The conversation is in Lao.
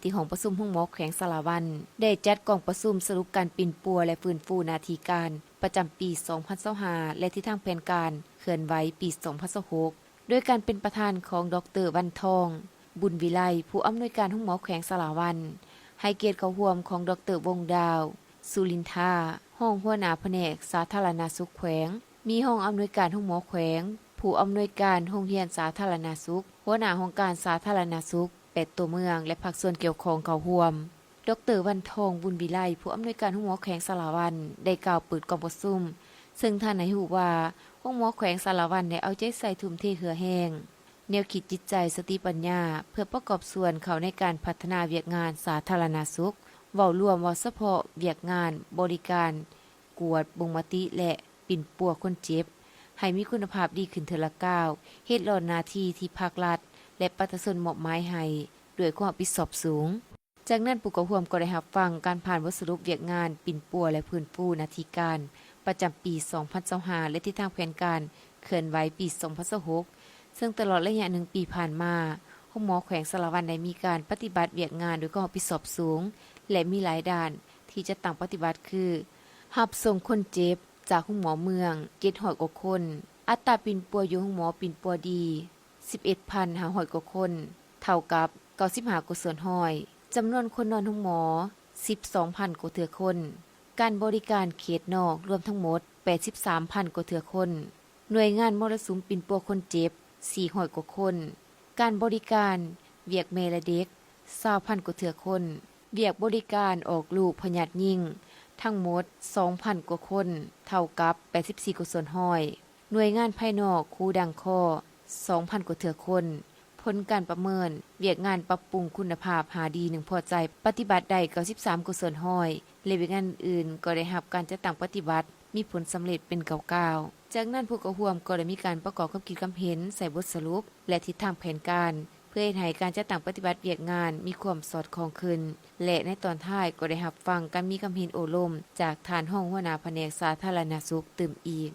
ທີ່ຫ້ອງປະຊຸມໂຮງໝໍແຂວງສາລະວັນ ໄດ້ຈັດກອງປະຊຸມສະຫຼຸບການປິ່ນປົວ ແລະ ຟື້ນຟູໜ້າທີ່ການປະຈຳປີສອງພັນຊາວຫ້າ ແລະ ທິດທາງແຜນການເຄື່ອນໄຫວປີສອງພັນຊາວຫົກ ໂດຍການເປັນປະທານຂອງ ດຣ. ວັນທອງ ບຸນວິໄລ ຜູ້ອຳນວຍການໂຮງໝໍແຂວງສາລະວັນ, ໃຫ້ກຽດເຂົ້າຮ່ວມຂອງ ດຣ. ວົງດາວ ສຸລິນທາ ຮອງຫົວໜ້າພະແນກສາທາລະນະສຸກແຂວງ, ມີຮອງອຳນວຍການໂຮງໝໍແຂວງ, ຜູ້ອຳນວຍການໂຮງຮຽນສາທາລະນະສຸກ, ຫົວໜ້າຫ້ອງການສາທາລະນະສຸກແປດຕົວເມືອງ ແລະ ພາກສ່ວນກ່ຽວຂ້ອງເຂົ້າຮ່ວມ. ດຣ. ວັນທອງ ບຸນວິໄລ ຜູ້ອຳນວຍການໂຮງໝໍແຂວງສາລະວັນ ໄດ້ກ່າວເປີດກອງປະຊຸມ, ເຊິ່ງທ່ານໃຫ້ຮູ້ວ່າ ໂຮງໝໍແຂວງສາລະວັນໄດ້ເອົາໃຈໃສ່ທຸ່ມເທເຫື່ອແຮງ, ແນວຄິດ, ຈິດໃຈ, ສະຕິປັນຍາ ເພື່ອປະກອບສ່ວນເຂົ້າໃນການພັດທະນາວຽກງານສາທາລະນະສຸກ ເວົ້າລວມ, ເວົ້າສະເພາະວຽກງານບໍລິການກວດບົ່ງມະຕິ ແລະ ປິ່ນປົວຄົນເຈັບ ໃຫ້ມີຄຸນນະພາບດີຂຶ້ນເທື່ອລະກ້າວ, ເຮັດຫຼອດໜ້າທີ່ທີ່ພັກລັດ ແລະ ປະຊາຊົນມອບໝາຍໃຫ້ດ້ວຍຄວາມຮັບຜິດຊອບສູງ. ຈາກນັ້ນຜູ້ເຂົ້າຮ່ວມກໍໄດ້ຮັບຟັງການຜ່ານບົດສະຫຼຸບວຽກງານປິ່ນປົວ ແລະ ຟື້ນຟູໜ້າທີ່ການປະຈຳປີສອງພັນຊາວຫ້າ ແລະ ທິດທາງແຜນການເຄື່ອນໄຫວປີສອງພັນຊາວຫົກ ເຊິ່ງຕະຫຼອດໄລຍະໜຶ່ງປີຜ່ານມາ ໂຮງໝໍແຂວງສາລະວັນໄດ້ມີການປະຕິບັດວຽກງານດ້ວຍຄວາມຮັບຜິດຊອບສູງ ແລະ ມີຫຼາຍດ້ານທີ່ຈັດຕັ້ງປະຕິບັດຄື ຮັບສົ່ງຄົນເຈັບຈາກໂຮງໝໍເມືອງເຈັດຮ້ອຍກວ່າຄົນ, ອັດຕາປິ່ນປົວຢູ່ໂຮງໝໍປິ່ນປົວດີ ສິບເອັດພັນຫ້າຮ້ອຍກວ່າຄົນ ເທົ່າກັບເກົ້າສິບຫ້າກວ່າສ່ວນຮ້ອຍ, ຈຳນວນຄົນນອນໂຮງໝໍສິບສອງພັນກວ່າເທື່ອຄົນ, ການບໍລິການເຂດນອກລວມທັງໝົດແປດສິບສາມພັນກວ່າເທື່ອຄົນ, ໜ່ວຍງານມໍລະສຸມປິ່ນປົວຄົນເຈັບສີ່ຮ້ອຍກວ່າຄົນ, ການບໍລິການວຽກແມ່ ແລະ ເດັກຊາວພັນກວ່າເທື່ອຄົນ, ວຽກບໍລິການອອກລູກພະຍາດຍິງທັງໝົດສອງພັນກວ່າຄົນ ເທົ່າກັບແປດສິບສີ່ກວ່າສ່ວນຮ້ອຍ, ໜ່ວຍງານພາຍນອກ ຫູດັງຄໍສອງພັນກວ່າເທື່ອຄົນ. ຜົນການປະເມີນວຽກງານປັບປຸງຄຸນນະພາບຫ້າດີໜຶ່ງພໍໃຈ ປະຕິບັດໄດ້ເກົ້າສິບສາມກວ່າສ່ວນຮ້ອຍ ແລະ ວຽກງານອື່ນໆກໍໄດ້ຮັບການຈັດຕັ້ງປະຕິບັດ ມີຜົນສຳເລັດເປັນກ້າວໆ. ຈາກນັ້ນຜູ້ເຂົ້າຮ່ວມກໍໄດ້ມີການປະກອບຄຳຄິດຄຳເຫັນໃສ່ບົດສະຫຼຸບ ແລະ ທິດທາງແຜນການ ເພື່ອເຮັດໃຫ້ການຈັດຕັ້ງປະຕິບັດວຽກງານມີຄວາມສອດຄ່ອງຂຶ້ນ ແລະ ໃນຕອນທ້າຍກໍໄດ້ຮັບຟັງການມີຄຳເຫັນໂອ້ລົມຈາກທ່ານຮອງຫົວໜ້າພະແນກສາທາລະນະສຸກຕື່ມອີກ.